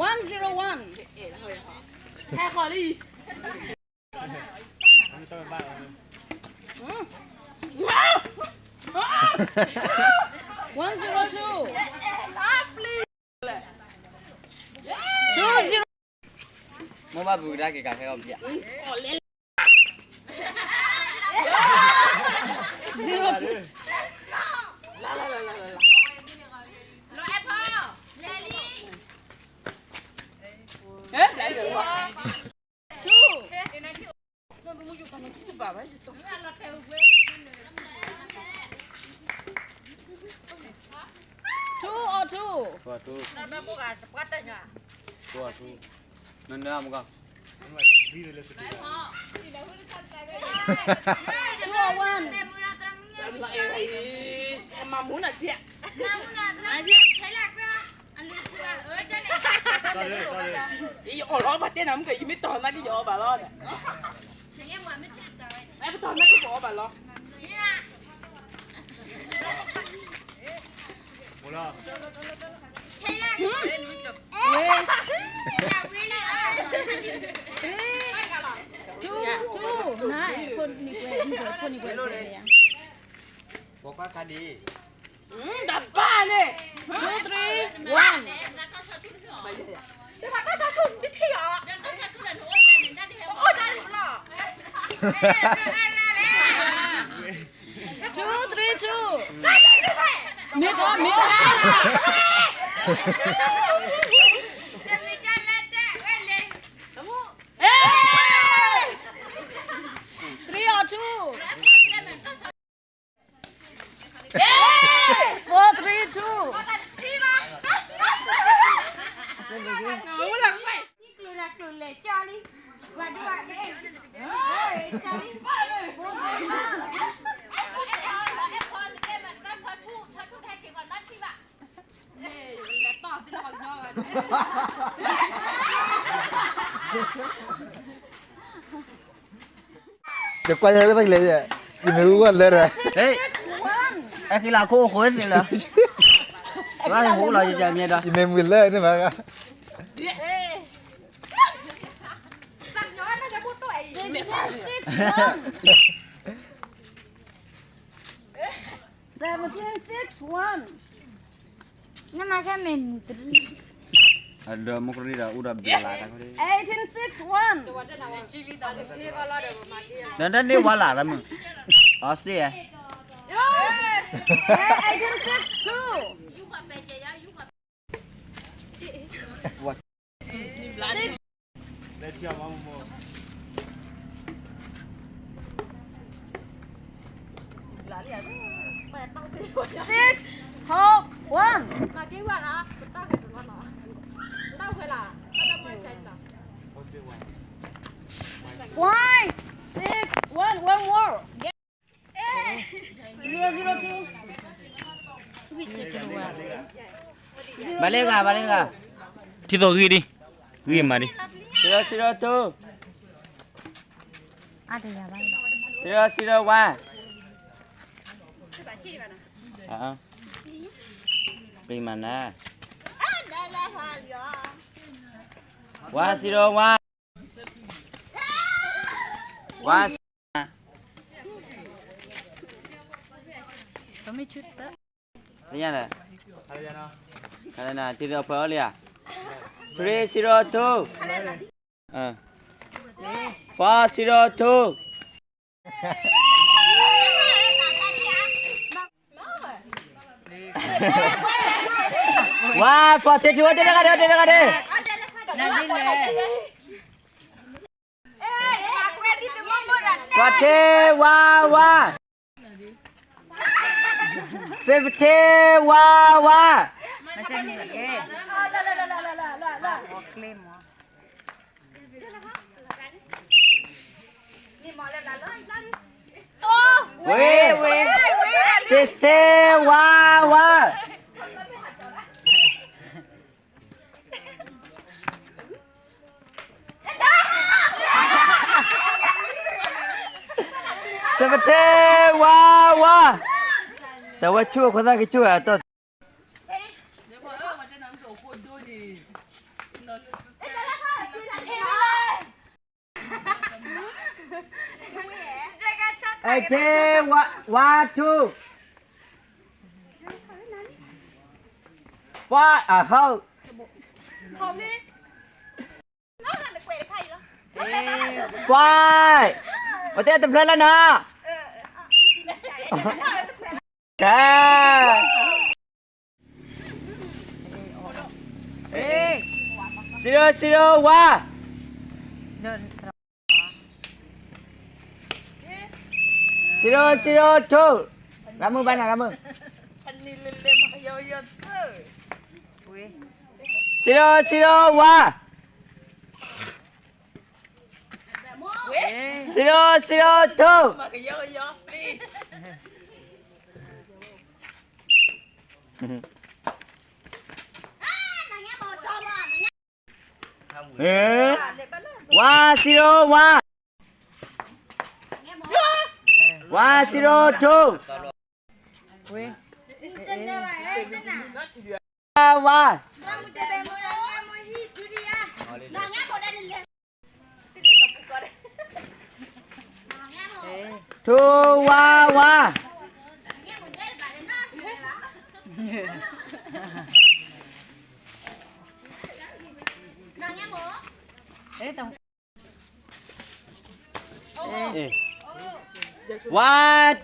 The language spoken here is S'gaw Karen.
One zero one. One zero two. Two zero. မိၢ်ဘၣ်ပူၤကဒါက့ၤကးခဲအီၣ်ဘျဲၣ် zero two. Two. Two or two. Two or two. Two or two. နနမက Two or one. မမူနၤ ယအီၣ်လီၤဘၣ်တဲနၤမုၢ်က ယမ့ၢ်တီၢ်နၤက့ၤယအီၣ်ဘၣ်လီၤ. ပတီၢ်နၤက့ၤပအီၣ်ဘၣ်လီၤ. Two, two, နဖိနံၤကွဲ ဖိနံၤကွဲ ဖိနံၤကွဲ တဘၣ်န့ၣ် two, three, one. Two, three, two. မ့ၢ်ကီး မ့ၢ်ကီး Three or two. Four, three, two. ယကွၢ်ယဲၢ်ကသးလဲၣ်, ယမ့ၢ်ဝဲလၢာ်ဒီး, အဲၣ် ကလးခိၣ်အိၣ်ဃိသ့လၢ, ဝဲဟိလီၤယမဲဒီး, ယမ့ၢ်မုာ်လၢာ်န့ၣ်မး, နမၤကဲမ့ၢ်မုၢ်တရံး, အဒီးမူကရံဒီး အိၣ်ဒီးဘျးလးတၢ်, eighteen six one. ဒီးတၢ်န့ၣ်ဝါလးတၢ်မုၢ်, အီစ့ၣ်, eighteen six two. Five, six, one, one more. Zero, zero, two. ဘၣ်လဲၣ်ဂၤ, ဘၣ်လဲၣ်ဂၤ, ထံၣ်သိးဂံၢ်ဒံး, ဂံၢ်မးဒံး, zero, zero, two. Zero, zero, one. ဂံၢ်မးနၤ, one, zero, one. One. သ့ၣ်ညါလဲၣ်, တံၤသ့ၣ်အဖၢအီၤလံဧါ, three zero two, four zero two. One forty two, တဂၤဒဲး, တဂၤဒဲး. Forty, one, one. Fifty, one, one. Wait, wait. Sixty, one, one. Seventy, one, one. တဝဲဆူၣ်အခိၣ်သၣ်ကဆူၣ်အတီၢ် Okay, one, one, two. Five, uh, how? Five. ပတဲတဖျဲလၢနၤ. Okay. Zero, zero, one. Zero, zero, two. ရမုၢ်ဘၣ်နၤ ရမုၢ်. Zero, zero, one. Zero, zero, two. Eh? One, zero, one. One, zero, two. One. Two, one, one. Eh. One,